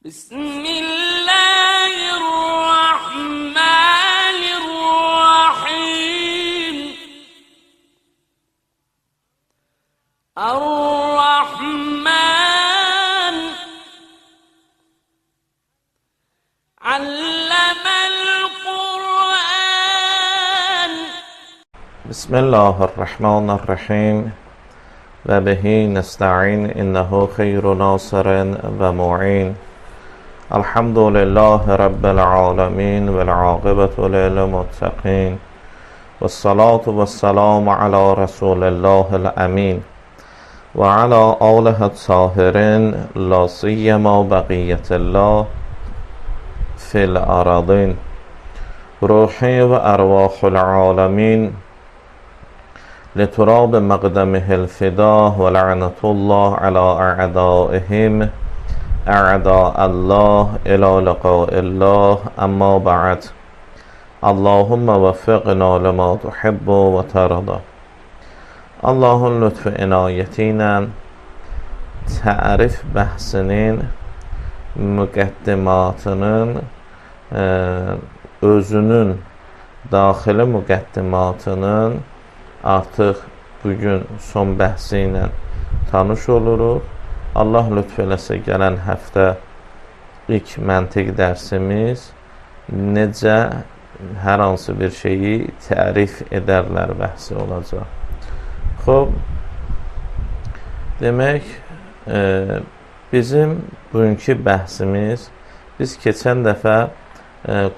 بسم الله الرحمن الرحيم. الرحمن علم القرآن. بسم الله الرحمن الرحيم وبه نستعين إنه خير ناصر ومعين. الحمد لله رب العالمين والعاقبة للمتقين والصلاة والسلام على رسول الله الأمين وعلى آله الطاهرين لا سيما بقية الله في الأراضين روحي وأرواح العالمين لتراب مقدمه الفداء ولعنة الله على أعدائهم أعداء الله إلى لقاء الله. أما بعد، اللهم وفقنا لما تحب وترضى. Allahın lütfü inayəti ilə tərif bəhsinin müqəddimatının özünün daxili müqəddimatının artıq bugün son bəhsi ilə tanış oluruq. Allah lütf eləsə gələn həftə ilk məntiq dərsimiz necə hər hansı bir şeyi tərif edərlər bəhsi olacaq. Xoş, demək, bizim bugünkü bəhsimiz, biz keçən dəfə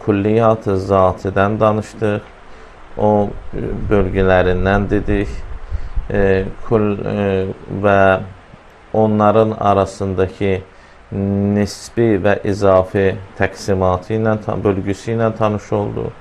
kulliyyat-ı zatidən danışdıq, o bölgələrindən dedik və onların arasındakı nisbi və izafi təqsimatı ilə, bölgüsü ilə tanış olduq.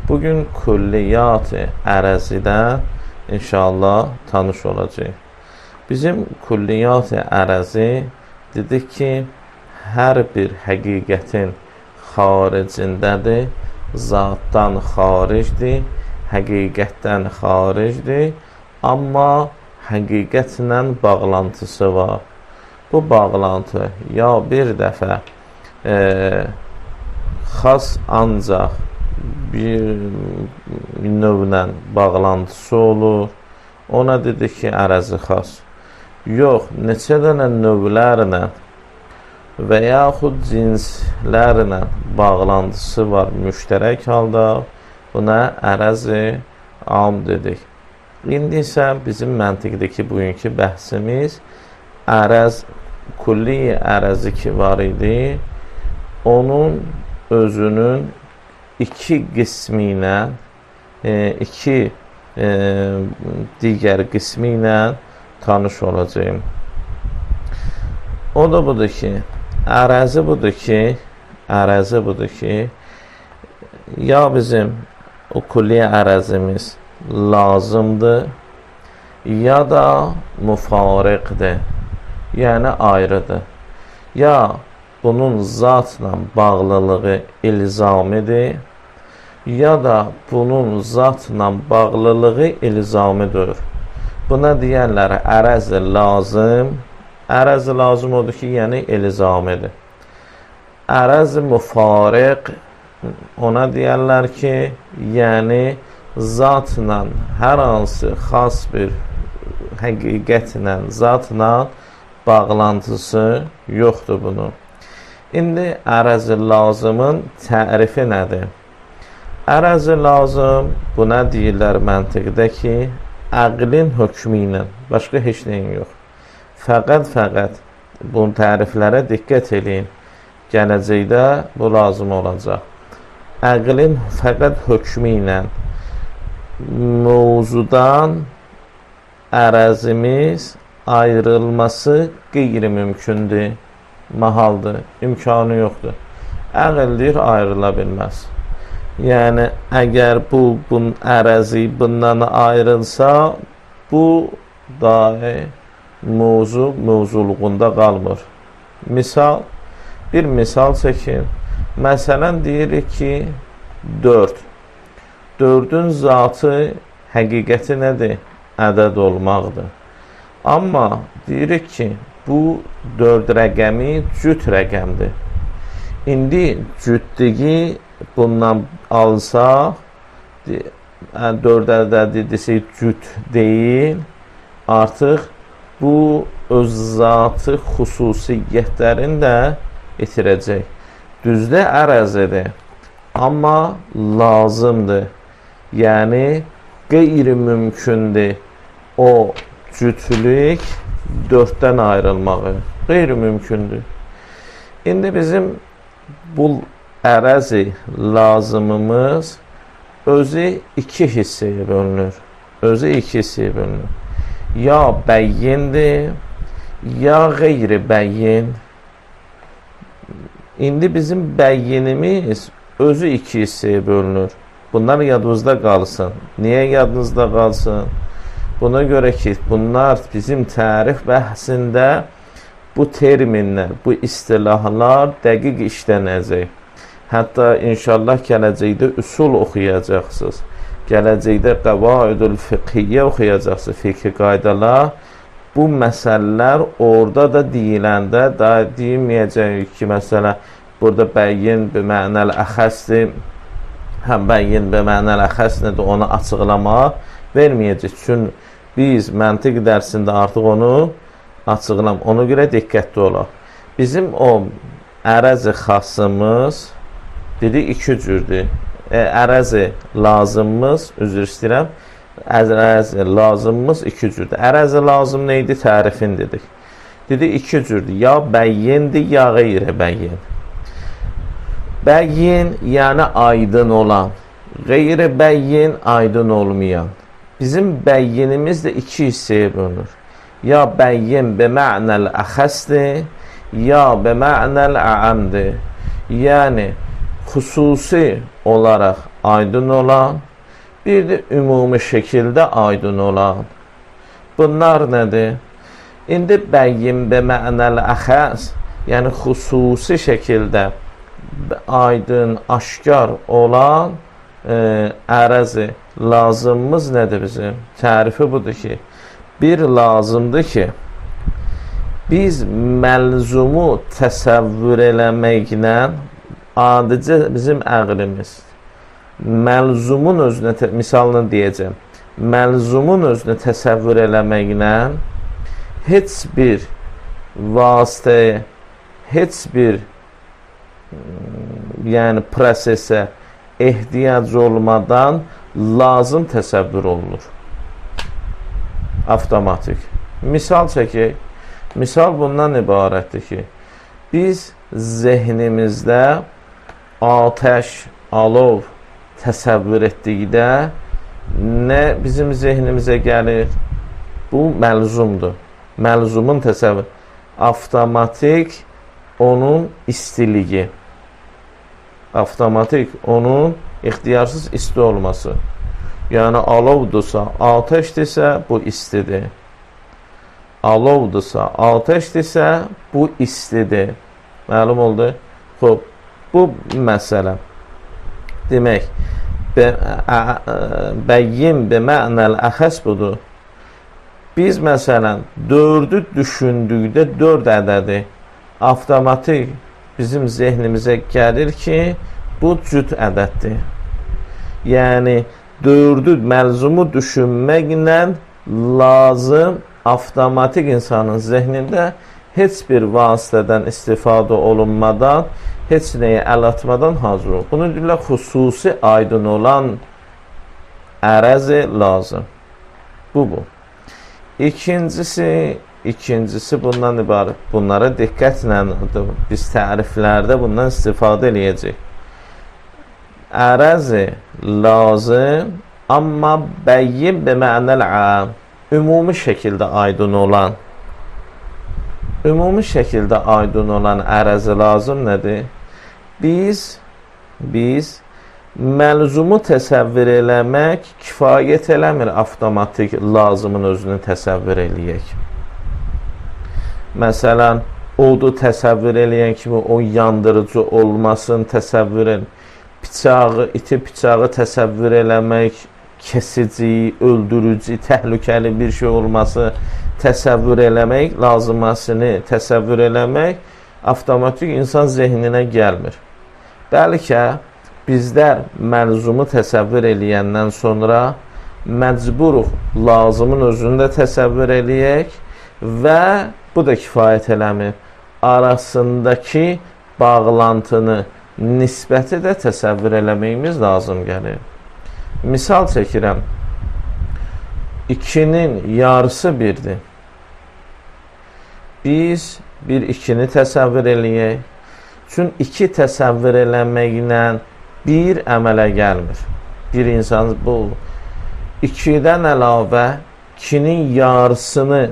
Bugün kulliyyat-ı ərəzidən inşallah tanış olacaq. Bizim kulliyyat-ı ərəzi dedik ki, hər bir həqiqətin xaricindədir, zatdan xaricdir, həqiqətdən xaricdir, amma həqiqətlə bağlantısı var. Bu bağlantı ya bir dəfə xas ancaq bir növlə bağlantısı olur, ona dedik ki, ərəzi xas. Yox, neçə dənə növlərlə və yaxud cinslərlə bağlantısı var müştərək halda, buna ərəzi am dedik. İndi isə bizim məntiqdəki bugünkü bəhsimiz ərəz, kulli ərəzi ki var idi, onun özünün iki qismi ilə, iki digər qismi ilə tanış olacağım. O da budur ki, ərəzi budur ki, ya bizim o kulli ərəzimiz lazımdır, ya da müfariqdir, yəni ayrıdır. Ya bunun zatla bağlılığı ilzamidir, ya da bunun zatla bağlılığı ilzamidir. Buna deyərlər ərəz-i lazım. Ərəz-i lazım odur ki, yəni ilzamidir. Ərəz-i müfariq ona deyərlər ki, yəni zatla hər hansı xas bir həqiqətlə, zatla bağlantısı yoxdur bunun. İndi ərəz-i lazımın tərifi nədir? Ərəz-i lazım buna deyirlər məntiqdə ki, əqlin hökmü ilə, başqa heç nəyin yox. Fəqət bu təriflərə diqqət eləyin. Gələcəkdə bu lazım olacaq. Əqlin fəqət hökmü ilə mövzudan ərəzimiz ayrılması qeyri-mümkündür, mahaldır, imkanı yoxdur. Əql deyir, ayrıla bilməz. Yəni, əgər bu ərəzi bundan ayrılsa, bu dahi mövzu mövzuluğunda qalmır. Misal, bir misal çəkin. Məsələn, deyirik ki, 4. 4-ün zatı həqiqəti nədir? Ədəd olmaqdır. Amma deyirik ki, bu 4 rəqəmi cüt rəqəmdir. İndi cütlüyü bundan alsaq, 4 ədədi desək cüt deyil, artıq bu öz zatı xüsusiyyətlərini də itirəcək. Düzdür, ərəzidir, amma lazımdır. Yəni, qeyri-mümkündür o cütlük 4-dən ayrılmağı. Qeyri-mümkündür. İndi bizim bu ərəzi lazımımız özü iki hissəyə bölünür. Özü iki hissəyə bölünür. Ya bəyindir, ya qeyri-bəyin. İndi bizim bəyinimiz özü iki hissəyə bölünür. Bunlar yadınızda qalsın. Niyə yadınızda qalsın? Buna görə ki, bunlar bizim tərif bəhsində bu terminlər, bu istilahlar dəqiq işlənəcək. Hətta inşallah gələcəkdə üsul oxuyacaqsınız. Gələcəkdə qəvaidül fiqhiyyə oxuyacaqsınız, fiqhi qaydalar. Bu məsələlər orada da deyiləndə daha deyilməyəcək ki, məsələ burada bəyin bi mənəl əxəsdir, həm bəyin bi mənəl əxəs nədir, onu açıqlama verməyəcək. Çünki biz məntiq dərsində artıq onu açıqlam. Ona görə diqqətli olaq. Bizim o ərəzi xasımız dedi iki cürdür. Ərəzi lazımımız, üzr istəyirəm, ərəzi lazımımız iki cürdür. Ərəzi lazım nə idi? Tərifin dedik. Dedi iki cürdür. Ya bəyindir, ya qeyri-bəyin. Bəyin, yəni aydın olan. Qeyri-bəyin, aydın olmayan. Bizim bəyinimiz də iki hissəyə bölünür. Ya bəyin bi mənəl əxəsdir, ya bi mənəl əəmdir. Yəni, xüsusi olaraq aydın olan, bir də ümumi şəkildə aydın olan. Bunlar nədir? İndi bəyin bi mənəl əxəs, yəni xüsusi şəkildə aydın, aşkar olan ərəzi lazımımız nədir bizim? Tərifi budur ki, bir lazımdır ki, biz məlzumu təsəvvür eləməklə adicə bizim əqlimiz məlzumun özünə, misalını deyəcəm, məlzumun özünə təsəvvür eləməklə heç bir vasitəyə, heç bir yəni prosesə ehtiyac olmadan lazım təsəvvür olunur. Avtomatik. Misal çəkək. Misal bundan ibarətdir ki, biz zehnimizdə atəş, alov təsəvvür etdikdə nə bizim zehnimizə gəlir? Bu məlzumdur. Məlzumun təsəvvür. Avtomatik onun istiliyi. Avtomatik onun ixtiyarsız isti olması. Yəni alovdursa, atəşdirsə bu istidir. Alovdursa, atəşdirsə bu istidir. Məlum oldu? Xoş, bu məsələ. Demək, bəyin bi mənəl əxəs budur. Biz məsələn 4-ü düşündükdə 4 ədədi avtomatik bizim zehnimizə gəlir ki, bu cüt ədəddir. Yəni 4-ü məlzumu düşünməklə lazım avtomatik insanın zehnində heç bir vasitədən istifadə olunmadan, heç nəyə əl atmadan hazır olur. Bunu deyirlər xüsusi aydın olan ərəzi lazım. Bu. İkincisi bundan ibarət. Bunlara diqqətlə biz təriflərdə bundan istifadə eləyəcəyik. Ərəzi lazım, amma bəyin bi mənəl əm, ümumi şəkildə aydın olan, ümumi şəkildə aydın olan ərəzi lazım nədir? Biz məlzumu təsəvvür eləmək kifayət eləmir avtomatik lazımın özünü təsəvvür eləyək. Məsələn, odu təsəvvür eləyən kimi o yandırıcı olmasını təsəvvür el, bıçağı, iti bıçağı təsəvvür eləmək, kesici, öldürücü, təhlükəli bir şey olması təsəvvür eləmək, lazımasını təsəvvür eləmək Avtomatik insan zehninə gəlmir. Bəlkə bizlər məlzumu təsəvvür eləyəndən sonra məcburuq lazımın özünü də təsəvvür eləyək və bu da kifayət eləmir. Arasındakı bağlantını, nisbəti də təsəvvür eləməyimiz lazım gəlir. Misal çəkirəm. 2-nin yarısı 1-dir. Biz bir 2-ni təsəvvür eləyək. Çünki 2 təsəvvür eləməklə 1 əmələ gəlmir. Bir insan bu 2-dən əlavə 2-nin yarısını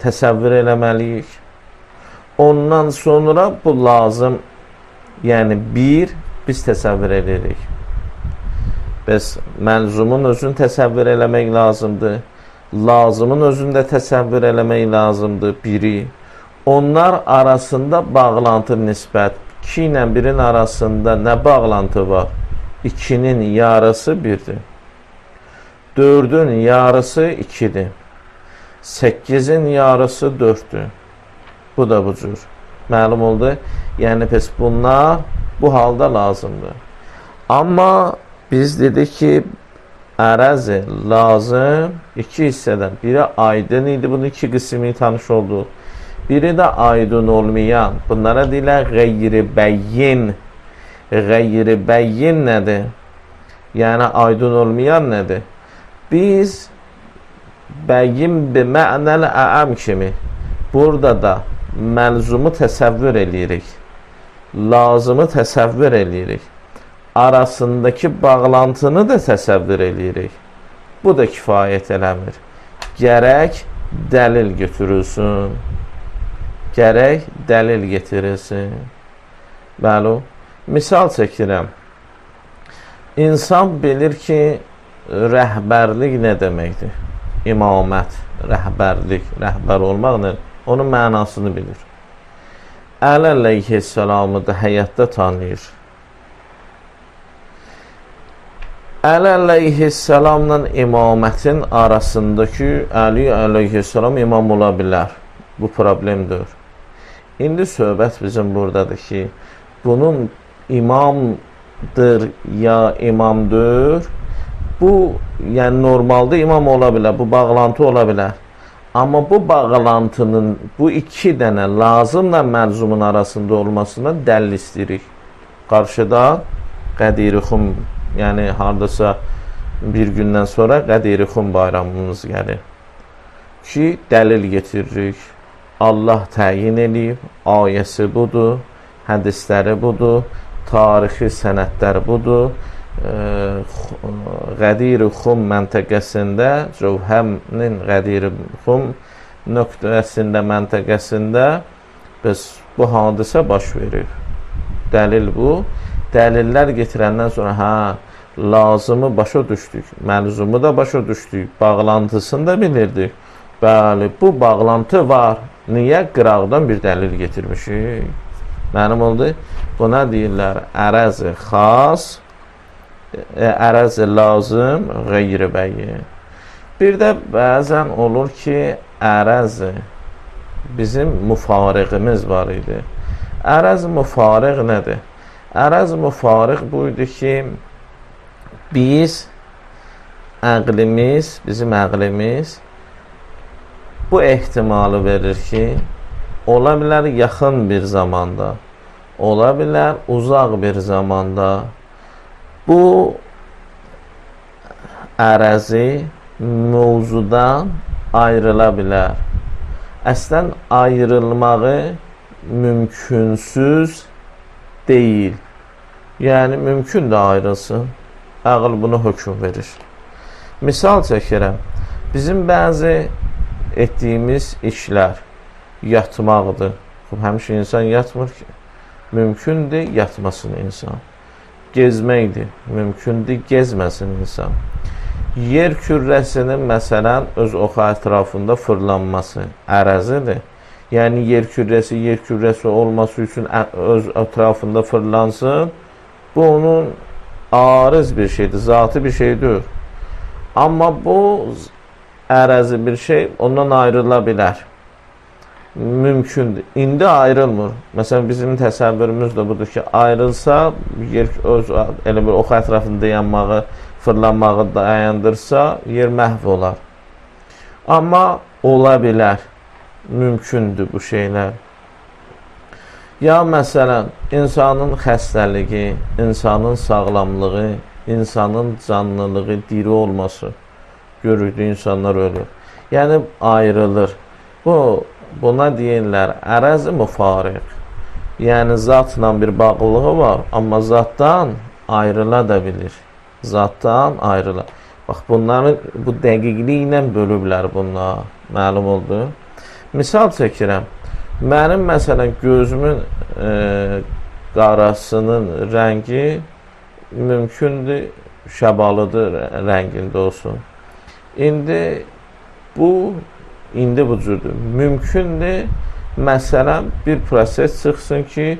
təsəvvür eləməliyik. Ondan sonra bu lazım, yəni 1 biz təsəvvür edirik. Bəs məlzumun özünü təsəvvür eləmək lazımdır. Lazımın özünü də təsəvvür eləmək lazımdır, biri. Onlar arasında bağlantı nisbət. 2 ilə 1-in arasında nə bağlantı var? 2-nin yarısı 1-dir. 4-ün yarısı 2-dir. 8-in yarısı 4-dür. Bu da bu cür. Məlum oldu. Yəni, pes bunlar bu halda lazımdır. Amma biz dedik ki, ərəzi lazım iki hissədən. Biri aydın idi, bunun iki qismi tanış olduq. Biri də aydın olmayan. Bunlara deyirlər qeyri-bəyyin. Qeyri-bəyyin nədir? Yəni, aydın olmayan nədir? Biz bəyin bi mənəl əm kimi burada da məlzumu təsəvvür eləyirik. Lazımı təsəvvür eləyirik. Arasındakı bağlantını da təsəvvür eləyirik. Bu da kifayət eləmir. Gərək dəlil götürülsün. Gərək dəlil getirilsin. Bəli. Misal çəkirəm. İnsan bilir ki, rəhbərlik nə deməkdir? İmamət, rəhbərlik, rəhbər olmaq nə? Onun mənasını bilir. Əli əleyhissalamı da həyatda tanıyır. Əli əleyhissalamla imamətin arasındakı Əli əleyhissalam imam ola bilər. Bu problemdir. İndi söhbət bizim buradadır ki, bunun imamdır ya imamdır. Bu, yəni normalda imam ola bilər, bu bağlantı ola bilər. Amma bu bağlantının bu iki dənə lazımla məlzumun arasında olmasına dəlil istəyirik. Qarşıda Qədir-i Xum, yəni hardasa bir gündən sonra Qədir-i Xum bayramımız gəlir. Ki, dəlil getiririk. Allah təyin eləyib, ayəsi budur, hədisləri budur, tarixi sənədlər budur. Qədir-i Xum məntəqəsində, Cövhəmin Qədir-i Xum nöqtəsində, məntəqəsində biz bu hadisə baş verir. Dəlil bu. Dəlillər getirəndən sonra, hə, lazımı başa düşdük, məlzumu da başa düşdük, bağlantısını da bilirdik. Bəli, bu bağlantı var. Niyə? Qıraqdan bir dəlil getirmişik. Mənim oldu. Buna deyirlər ərəz-i xas, ərəz-i lazım, qeyri-bəyi. Bir də bəzən olur ki, ərəz-i bizim müfariqimiz var idi. Ərəz-i müfariq nədir? Ərəz-i müfariq bu idi ki, biz əqlimiz, bizim əqlimiz bu ehtimalı verir ki, ola bilər yaxın bir zamanda, ola bilər uzaq bir zamanda bu ərəzi mövzudan ayrıla bilər. Əslən, ayrılmağı mümkünsüz deyil. Yəni, mümkün də ayrılsın. Ağıl bunu hökm verir. Misal çəkirəm. Bizim bəzi etdiyimiz işlər yatmaqdır. Həmişə insan yatmır ki. Mümkündür yatmasın insan. Gezməkdir. Mümkündür gezməsin insan. Yer kürrəsinin məsələn öz oxu ətrafında fırlanması ərəzidir. Yəni yer kürrəsi olması üçün öz ətrafında fırlansın. Bu onun arız bir şeydir, zatı bir şey deyil. Amma bu ərəzi bir şey ondan ayrıla bilər. mümkündür. İndi ayrılmır. Məsələn, bizim təsəvvürümüz də budur ki, ayrılsa, yer öz elə bir ox ətrafında yanmağı, fırlanmağı dayandırsa, yer məhv olar. Amma ola bilər. Mümkündür bu şeylər. Ya məsələn, insanın xəstəliyi, insanın sağlamlığı, insanın canlılığı, diri olması. Görürdüyü insanlar ölür. Yəni, ayrılır. Buna deyirlər ərəz-i müfariq. Yəni, zatla bir bağlılığı var, amma zatdan ayrıla da bilir. Zatdan ayrıla. Bax, bunları bu dəqiqliklə bölüblər bunlar. Məlum oldu. Misal çəkirəm. Mənim, məsələn, gözümün qarasının rəngi mümkündür, şəbalıdır rəngində olsun. İndi bu cürdür. Mümkündür, məsələn, bir proses çıxsın ki,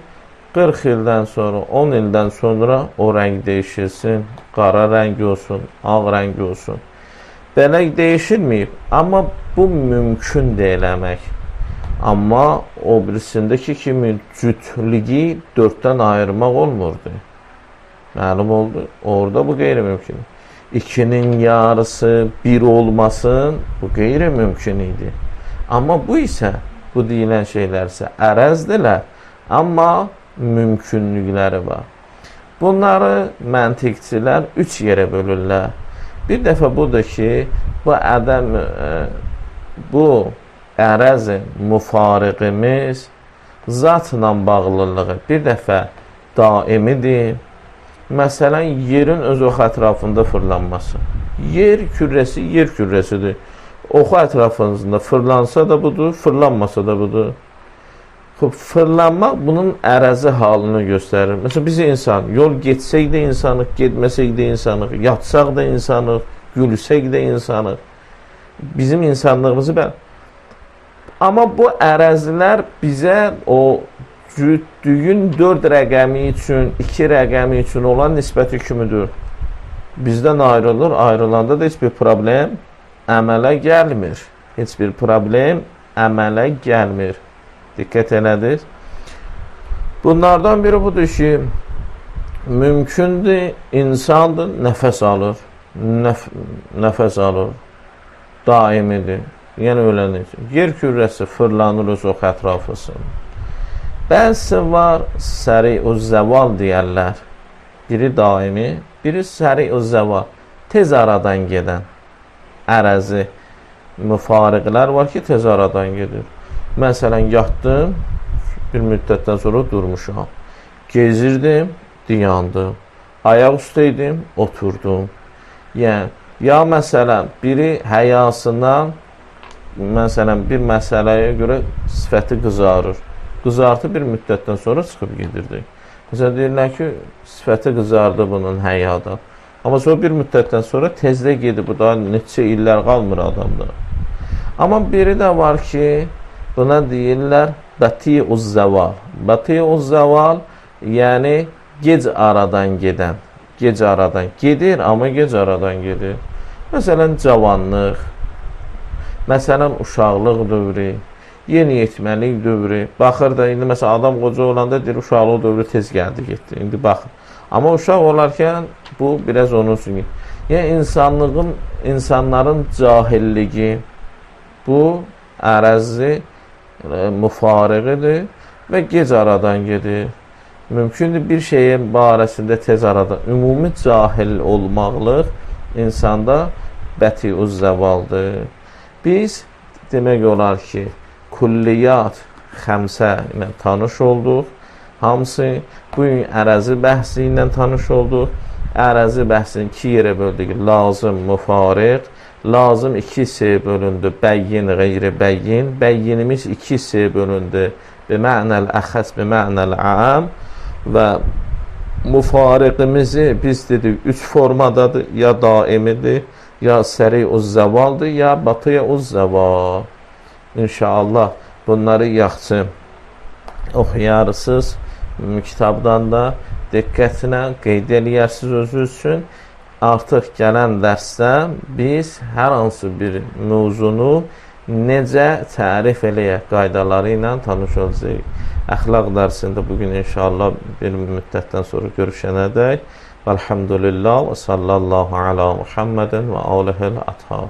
40 ildən sonra, 10 ildən sonra o rəng dəyişilsin, qara rəngi olsun, ağ rəngi olsun. Belə dəyişilməyib, amma bu mümkündür eləmək. Amma o birisindəki kimi cütlüyü 4-dən ayırmaq olmurdu. Məlum oldu. Orada bu qeyri-mümkün. 2-nin yarısı 1 olmasın, bu qeyri-mümkün idi. Amma bu isə, bu deyilən şeylər isə ərəzdirlər, amma mümkünlükləri var. Bunları məntiqçilər 3 yerə bölürlər. Bir dəfə budur ki, bu ədəm, bu ərəz-i müfariqimiz zatla bağlılığı bir dəfə daimidir. Məsələn, yerin öz oxu ətrafında fırlanması. Yer kürəsi yer kürəsidir. Oxu ətrafında fırlansa da budur, fırlanmasa da budur. Fırlanmaq bunun ərəzi halını göstərir. Məsələn, biz insan, yol getsək də insanıq, getməsək də insanıq, yatsaq da insanıq, gülsək də insanıq. Bizim insanlığımızı mən... Amma bu ərəzlər bizə o cütlüyün 4 rəqəmi üçün, 2 rəqəmi üçün olan nisbəti kimidir. Bizdən ayrılır, ayrılanda da heç bir problem əmələ gəlmir. Heç bir problem əmələ gəlmir. Diqqət elədiniz. Bunlardan biri budur ki, mümkündür, insandır, nəfəs alır. Nəfəs alır. Daimidir. Yəni ölənir. Yer kürəsi fırlanır öz ox ətrafısın. Bəzisi var, səri-uz-zəval deyərlər. Biri daimi, biri səri-uz-zəval. Tez aradan gedən ərəzi müfariqlər var ki, tez aradan gedir. Məsələn, yatdım, bir müddətdən sonra durmuşam. Gezirdim, dayandım. Ayaq üstə idim, oturdum. Yəni, ya məsələn, biri həyasından, məsələn, bir məsələyə görə sifəti qızarır. Qızartı bir müddətdən sonra çıxıb gedirdi. Məsələn, deyirlər ki, sifəti qızardı bunun həyadan. Amma sonra bir müddətdən sonra tezdə gedir. Bu da neçə illər qalmır adamda. Amma biri də var ki, buna deyirlər bəti-uz-zəval. Bəti-uz-zəval, yəni gec aradan gedən. Gec aradan gedir, amma gec aradan gedir. Məsələn, cavanlıq, məsələn, uşaqlıq dövrü, yeniyetməlik dövrü. Baxır da, indi məsələn, adam qoca olanda deyir, uşaqlıq dövrü tez gəldi, getdi. İndi baxır. Amma uşaq olarkən bu biraz onun üçün. Yəni, insanlığın, insanların cahilliyi bu ərəzi müfariqidir və gec aradan gedir. Mümkündür bir şeyin barəsində tez aradan. Ümumi cahil olmaqlıq insanda bəti-uz-zəvaldır. Biz demək olar ki, kulliyyat xəmsə ilə tanış olduq. Hamısı bu gün ərəzi bəhsi ilə tanış olduq. Ərəzi bəhsini iki yerə böldük. Lazım, müfariq. Lazım iki hissəyə bölündü. Bəyyin, qeyri bəyyin. Bəyyinimiz iki hissəyə bölündü. Bimə'nəl əxəs, bimə'nəl əm. Və müfariqimizi biz dedik 3 formadadır. Ya daimidir, ya səri-uz-zəvaldır, ya batıya-uz-zəval. İnşallah bunları yaxşı oxuyarsınız. Kitabdan da diqqətlə qeyd eləyərsiniz özünüz üçün. Artıq gələn dərsdə biz hər hansı bir mövzunu necə tərif eləyək qaydaları ilə tanış olacağıq. Əxlaq dərsində bugün inşallah bir müddətdən sonra görüşənədək. Velhamdülillah və sallallahu ala Muhammedin və alihil athar.